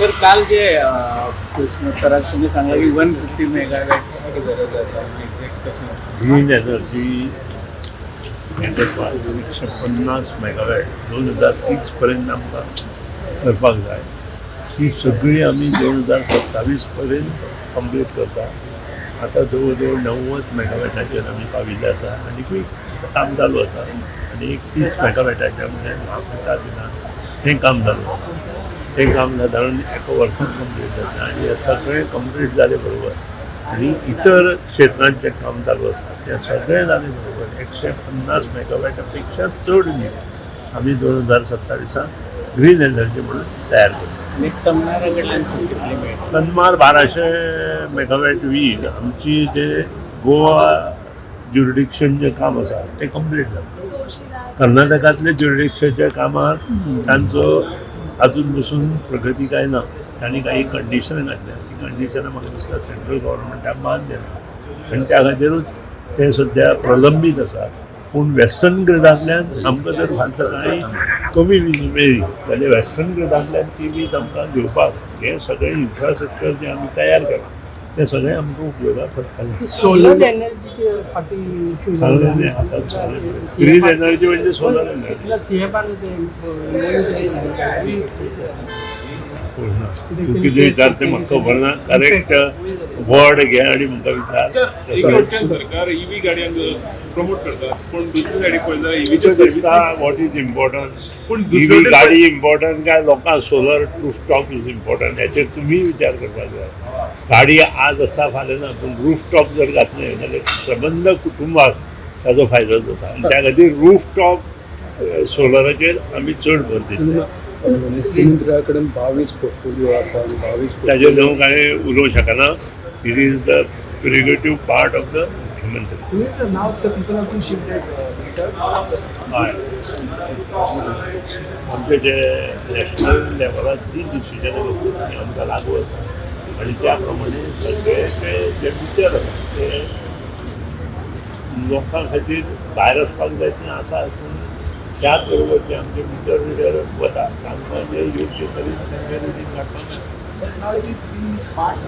तर काल जे प्रश्नोत्तरात तुम्ही सांगला की 150 मेगावॅट गरज आसा, एक्झॅक्ट कशें? ग्रीन एनर्जी हें करपाक 150 मेगावॅट 2030 पर्यंत आमकां करपाक जाय. ती सगळी आमी 2027 पर्यंत कंप्लीट करता. आतां जवळ जवळ 90 मेगावॅटाचेर आमी पाविल्ले आसा. आनीकूय काम चालू आसा आनी एक 30 मेगावॅटाचें, म्हणजे 10 दिनां तें काम चालू आसा. तें काम सादारण एका वर्सात कंप्लीट जाता आनी हें सगळें कंप्लीट जाले बरोबर आनी इतर क्षेत्रांत जें काम चालू आसा तें सगळें जाले बरोबर 150 मेगावॅटा पेक्षा चड वीज आमी 2027 ग्रीन एनर्जी म्हणून तयार करता. आनी तमनारा कडल्यान सर कितली मेळटा? तन्मार 1200 मेगावॅट वीज आमची जे गोवा ज्युरिडिक्शन जें काम आसा तें कंप्लीट जालां. कर्नाटकांतले ज्युरिडिक्शनच्या कामात तांचो अजून पसून प्रगती काय ना. तांणी काही कंडिशनां घातल्या. ती कंडिशनां म्हाका दिसता सेंट्रल गव्हर्नमेंटाक मान्य ना आनी त्या खातीरूच तें सद्या प्रलंबीत आसा. पूण वेस्टर्न ग्रिडांतल्यान आमकां जर फाल्यां सकाळीं कमी वीज मेळ्ळी जाल्यार वेस्टर्न ग्रिडांतल्यान ती वीज आमकां घेवपाक हें सगळें इन्फ्रास्ट्रक्चर जें आमी तयार केलां तें सगळें आमकां उपयोगाक पडटलें. सोलर एनर्जीचे फाटी इशू. सांगलें न्ही आतां, ग्रीन एनर्जी म्हणजे सोलर एनर्जी. सीएफआर. तूं कितें विचार तें म्हाका खबर ना. करेक्ट वर्ड घे आनी म्हाका विचार. सर, एक वटच्यान सरकार ईव्ही गाडयांक प्रमोट करता, पूण दुसरी सायडीक पळयत जाल्यार ईव्हीचे सर्विसींग what is important? पूण ईव्ही दुसरे गाडी इम्पॉर्टंट काय लोकांक solar rooftop is important, हेचेर तुमी विचार करपाक जाय. गाडी आज आसा, फाल्यां ना, पूण रूफटॉप जर घातलें जाल्यार सबंद कुटुंबाक ताजो फायदो जाता आनी त्या खातीर रूफटॉप सोलराचेर आमी चड भर दितले. मुख्यमंत्र्या कडेन 22 पोर्टफोलिओ आसा आनी 22 ताजेर हांव कांय उलोवंक शकना. It is the prerogative part of the मुख्यमंत्री. Now the people have to shift that meter. हय, आमचे जे नॅशनल लेवलार जी डिसिजनां घेतली ती आमकां लागू आसा आनी त्या प्रमाणे सगळे ते जे विचार आसा ते लोकां खातीर भायर वचपाक जाय तें आसा. पूण त्याच बरोबर जे आमचे मिटर विटर वता तांकां जे योग्य तरेन तांचे रिडींग काडपाक. But now it is being smart.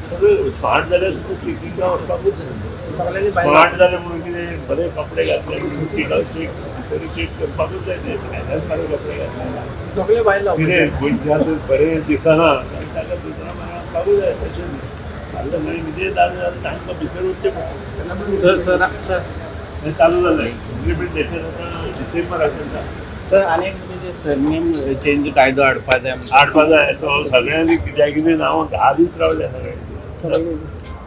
सगळें स्मार्ट जाल्यार सुद्दां चेकिंगाक वचपाकूच जाय. स्मार्ट जालें म्हणून कितें, बरे कपडे घातले म्हणून चेक भितर चेक करपाकूच जाय न्ही. भायल्यान बरे कपडे घातले सगळे भायर लावपाचे. कितें गोंयच्यान बरें दिसना जाल्यार ताका दुसऱ्या भायर वचपाकूच जाय. तशें न्ही. फाल्यां सकाळीं कितेंय जालें जाल्यार तांकां भितर वचचें पडटा. Sir, sir, sir. हें चालू जालें इम्प्लिमेंटेशन आतां डिसेंबराक जाता. सर, आनी एक म्हणजे सरनेम चेंज कायदो हाडपा जाय. हाडपा जाय. तो सगळ्यांनी कित्याक कितें नांवां घालीत रावल्या सगळ्यांनी.